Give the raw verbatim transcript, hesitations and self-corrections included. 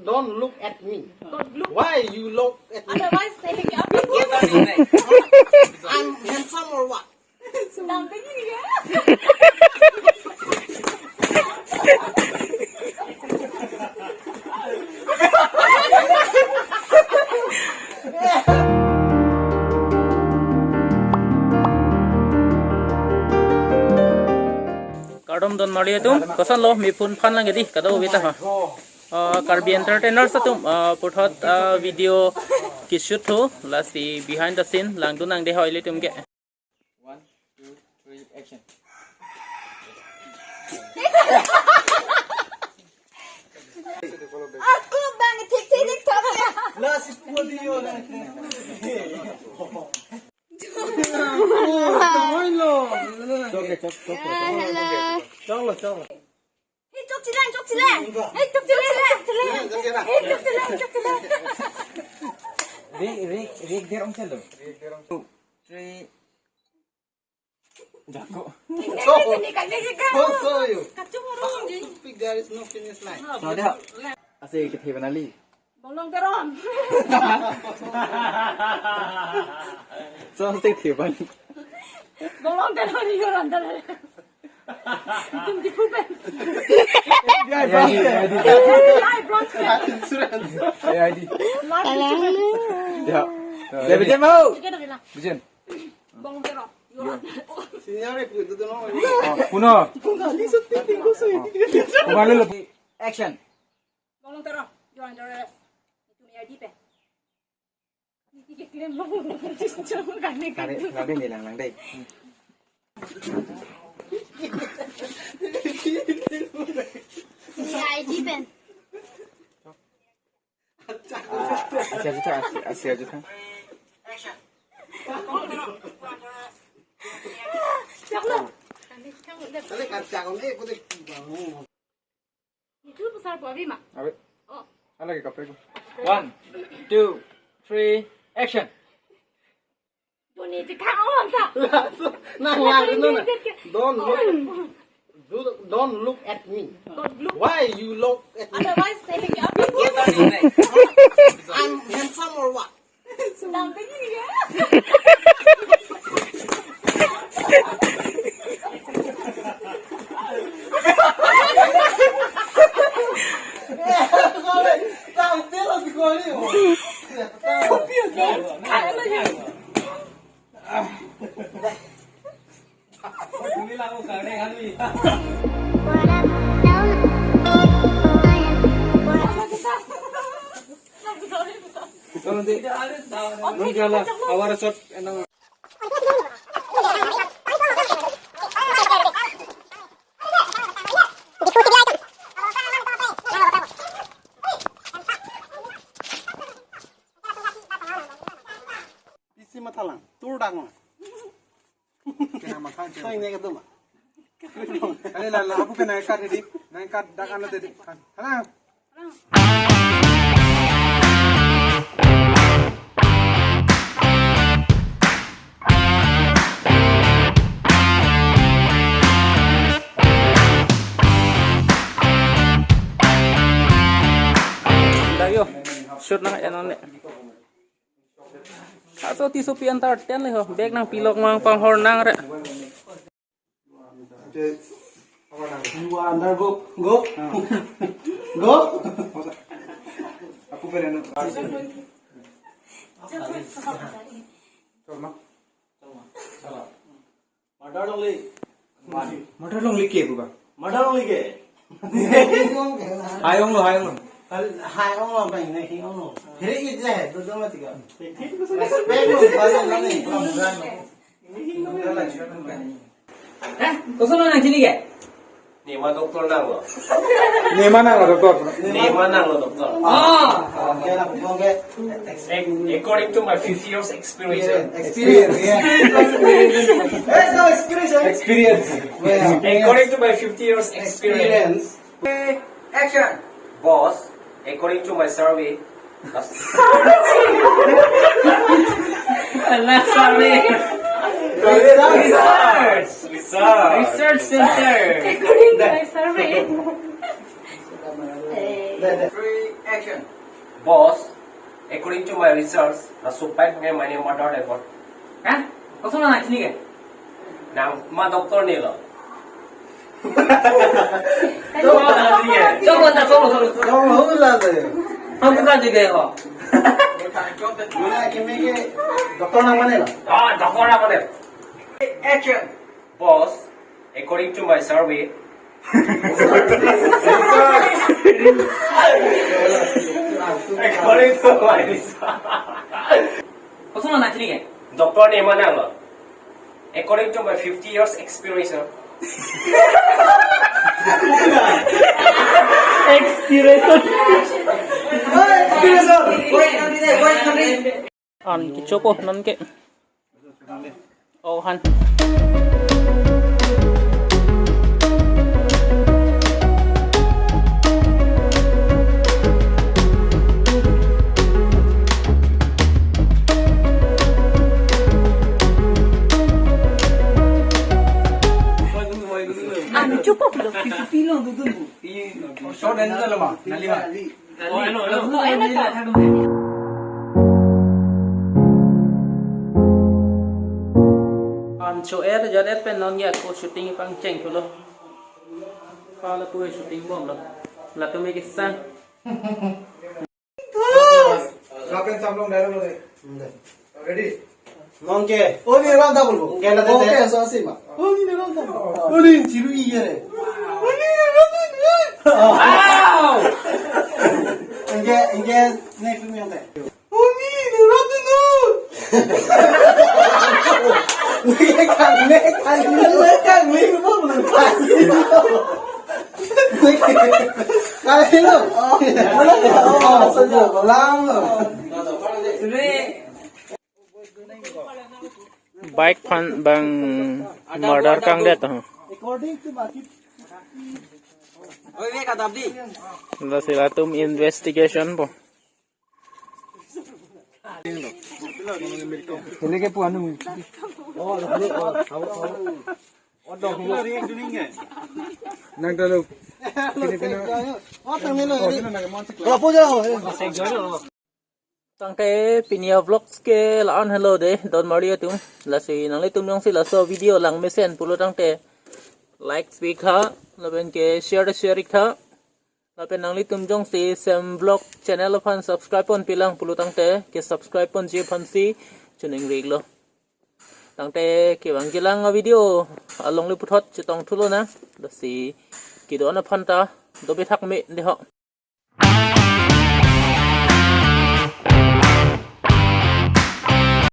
Don't look at me. Don't look. Why you look at me? Otherwise, say, "Are you I'm handsome or what?" Something here. Kardom don marli atum, kosonlo, me phone phan lang di, kadokave ta ha. Ah, Karbi Entertainers atum, ah, puthot, ah, video kishoot thu, lasi behind the scene, langdun nang dei ho ilitum ke. One, two, three, action. Ako bang tik tik tik tok. Lasi pudi yo na. Oh, tawai lo. Chok, chok, chok. Ah, hello. Chok lo, chok lo. Hey, chok chilang, chok chilang. Hey, chok chilang, chok chilang. Hey, chok chilang, chok chilang. Rick, Rick, Rick, der ong chalo. Two, three. Jako. Chok. Chok, chok. Kacung orang je. Speak, there is no finish line. So, dia. Ase kethe banali. Bonglong Teron. So, ase kethe banali. Bonglong Teron, you're under arrest. Itum Diphu pen. Ya, ya, ya, ya. Ai, bro. Insurance. Ya, ya. Life insurance. Ya. Ya, Bijen mau. Sige, dah bilang. Bijen. Bonglong Teron. You're under. Senior itu tuh no. Oh, puno. Kembali syuting, tinggal saya. Oh. Kembali lebih. Action. Bonglong Teron, you're under arrest. Itum A I D pen. Ini ke claim lo. Kare, kare ni lang lang dei. A I D pen. Ah, asi aja tha, asi, asi aja tha. Siap lo. Kali kacang ni, aku deh. Itu besar buah bima. Abe. Oh. Ala ke kaprek. One, two, three, action. Doni jikang on ta. Nang lari no na. Don't look. Do, don't look at me. Don't look. Why you look at me? Otherwise, say, I'm handsome or what? Something here. Nung jala, awar shot, enang. Isi mathalang, tur dang. Kena makan. Sang ini ketemu. Ayo lah, lah, aku kena ikat tadi. Nah, ikat dak anu tadi. Kan. Halo. Dah yo, shoot nang ya nang ne. Kaso tisu pi antar ten le ho, bag nangpi lok mang panghor nang re. You are under go, go, go. Aku pernah. Murder lonely. Murder lonely ke, buka? Murder lonely ke? Hai ong lo, hai ong lo. Hai ong lo, bang, ne, hai ong lo. Here it je, do do mati ka. Respect lo, bang, ne, bang, bang. Eh, koson nang chini ke? Nema doctor nanglo. Nema nanglo doctor. Nema nanglo doctor. Ah. According to my fifty years experience. Experience. Experience. Experience. According to my fifty years experience. Action. Boss, according to my survey, Anak kami. Research. Research. Research center. According to my survey. Three. Action. Boss, according to my research, laso pipe ke mane murder le bor. Hah? Kosonlo nangchini ke? Nang ma doctor ne lo. Chok lo, chok lo, chok lo. Chok lo, chok lo. Hum ka jige ho. Mane keme ke doctor nang mane lo. Ah, doctor nang mane. Action. Boss, according to my survey, according to my research, kosonlo nangchini ke? Doctor ne ma nang lo. According to my fifty years experience. Experience. An kechopo non ke. Oh, han. An chopo lo, pipi lo, dudun bu. Short and the lama, nalima. An cho er jor er pen non ya ko shooting pangcheng thulo. Pala pu shooting bomlo. Latum ke sang. Lapen samlong dialogue lo de. Ready? Non ke. Oni ram ta bolbo. Ke na de. Okay, so asima. Oni ram ta. Oni chiru iye re. Wow! Anke, anke, next film yang te. Oni ram ta no. Next kan, next kan, next kan, next kan. Kali lo. Lang lo. Bike aphan bang murder kangdet ho. Lasi latum investigation po. Ini ke puan nung. Nang talu. Ini kena. Tangte pini a vlogs ke la-an helo de, don Maria atum. Lasi nanglitum jongsi laso video lang mesen pulo tangte like pik tha, lapen ke share share ik tha. Lapen nanglitum jongsi Sem Vlog channel aphan subscribe ponpilang pulo tangte ke subscribe ponji aphansi choningri iklo. Tangte kevangjilang a video along le puthot chetong thulo nang. Lasi kedo-an aphan ta dobe thak me de ho.